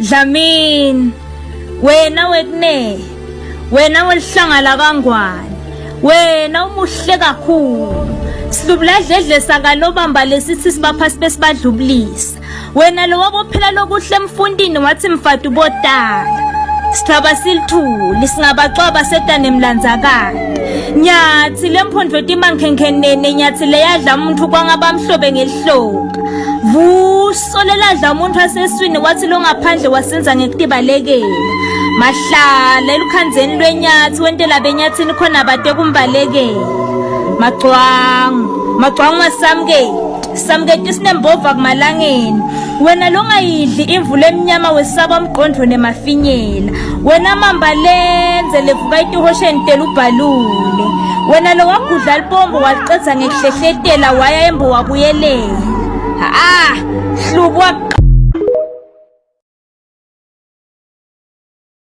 Dlamini wena wekunene wena welihlanga lakangwane wena umuhle kakhulu silubula dledle sakalobamba lesithi sibaphasi besibadlubulisa wena lo wabophela lokuhle emfundini wathi mfati ubotala sithaba silithuli singabacwaba setane mlandzakade nyathi lemphondvo timankhenkhenene nyathi leyadla umuntu kwangabamhlobe ngelihloka vuso leladla umuntu aseswini wathi longaphandle wasenza ngekutibalekela mahlala elukhandzeni lwenyathi wentela benyathini khona bate kumbalekela magcwangu magcwangu wasamukeli samuketi sinembova kumalangeni wena longayidli imvula emnyama wesaba umqondvo nemafinyela wena mamba lenze levuka itihosheni tela ubhalule wena lo wagudla libombo walicedza ngekuhlehletela waya embo wabuyelela ah hlubu.